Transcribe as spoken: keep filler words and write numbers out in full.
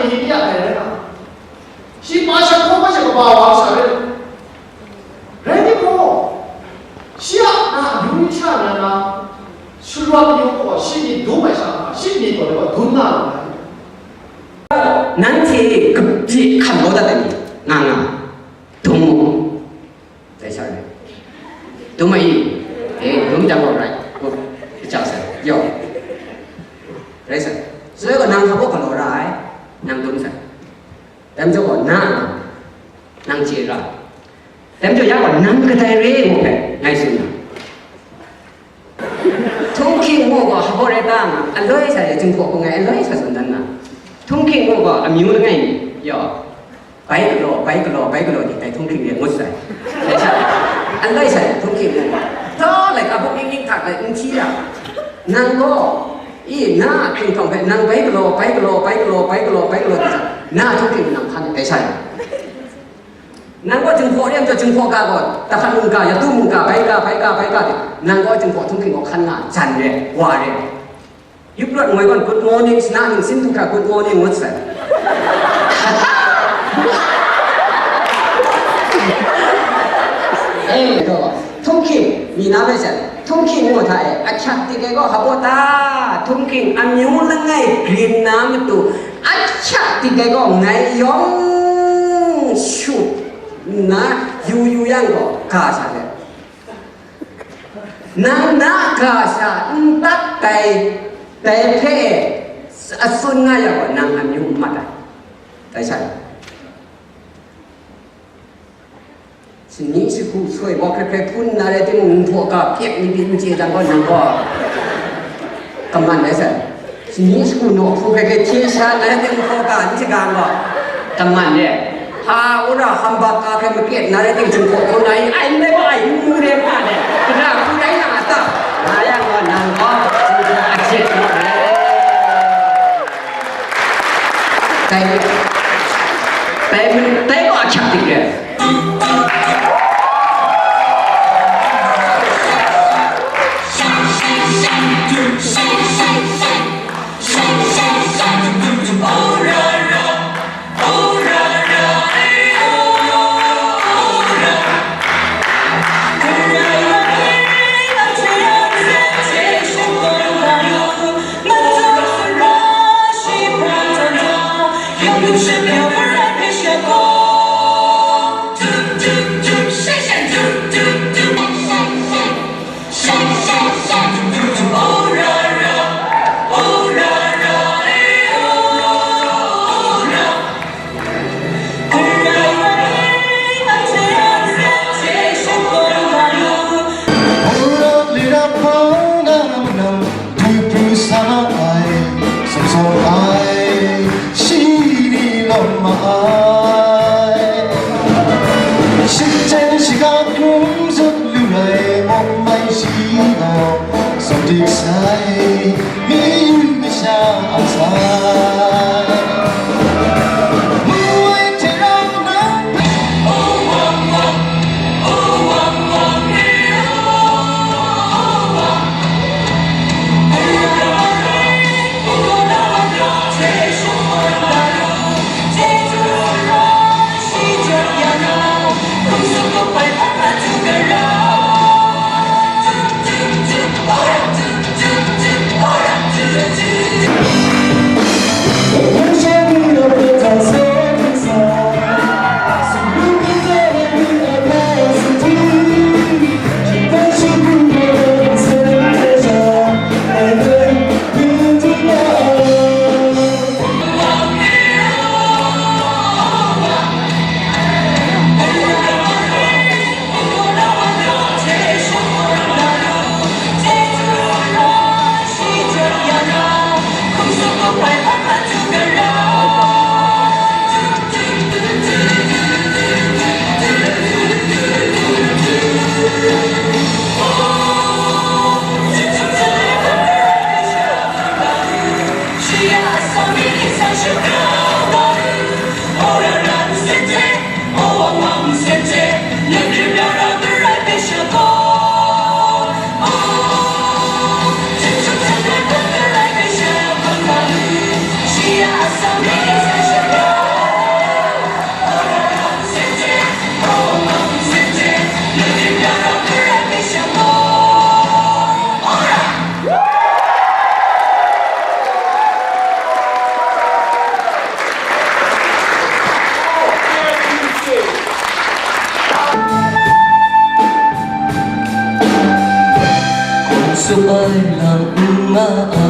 Ni ya ai rai na. Shi pa sha hkawm hkawm sha kaba wa sha rai. Rai ni ko. Shi a na yu ni cha na na. Shulwa ni ko shi ni dum ai sha na. Shi ni ko le wa dum na na. Nanhte kabyi hkam kau dat ai ni nga nga, dum mu. Dai sha rai. Dum ai i? E, dum jang gaw rai. Gu, kachya sai. Yo. Rai sai. Shaloi gaw nang hpa baw galaw ra ai, nang dum sai. Dai majaw gaw na, nang chye ra. Dai majaw ya gaw nang kadai re ngu hpe ngai tsun na. Htunghking ngu gaw hpa baw rai ta nga, aloi sa e, Jinghpaw hpung ai aloi sa tsun dan na. Htunghking ngu gaw amyu langai mi, yo. Bai galaw, bai galaw, bai galaw ni dai htunghking de ngut sai. Dai sha, alai sai htunghking ngut. Taw lai ka buk ning ning htak lai n hti ra. Nang gaw, i, na a hping htawng hpe, nang bai galaw, bai galaw, bai galaw, bai galaw, bai galaw, bai galaw, na a htunghking nang hkan dai sha. Nang gaw Jinghpaw re ai majaw, Jinghpaw ga gaw, tahkan mungga, yatu mungga, bai ga, bai ga, bai ga de. Nang gaw Jinghpaw htunghking gaw hkan nga, jan re, wa re. Yup rawt ngoi gawn, "Good morning," shana ning sin du hkra, "Good morning," ngut sai. Eh, to, htunghking, mi na bai sai, htunghking ngu hta e, ahkyak tik ai gaw hpa baw ta, htunghking, amyu langai grin na matu, ahkyak tik ai gaw ngai yawng shu nna yu yu yang gaw, ga sa let. Nang na ga sha n tat dai, dai hpe a tsun nga yang gaw, nang amyu n mat ai. Dai sha, shani shagu soi wa hkrai hkrai hpun na rai timung, nhpaw ga pyek ni pyi n chye jang gaw, nang gaw kaman ai sai. Shani shagu nawhpu hkrai hkrai hte sha na rai timung, nhpaw ga n shaga gaw, kaman re. Hpa wora hambak ga hkrai makit na rai timung, Jinghpaw hkaw na i ai ndai gaw ai n mu re hpa de, kaja hku rai na a ta? Nga yang gaw nang gaw Jinghpaw a jet gaw rai. Dai, dai, dai gaw ahkyak dik re. Tup ai lam n nga ai.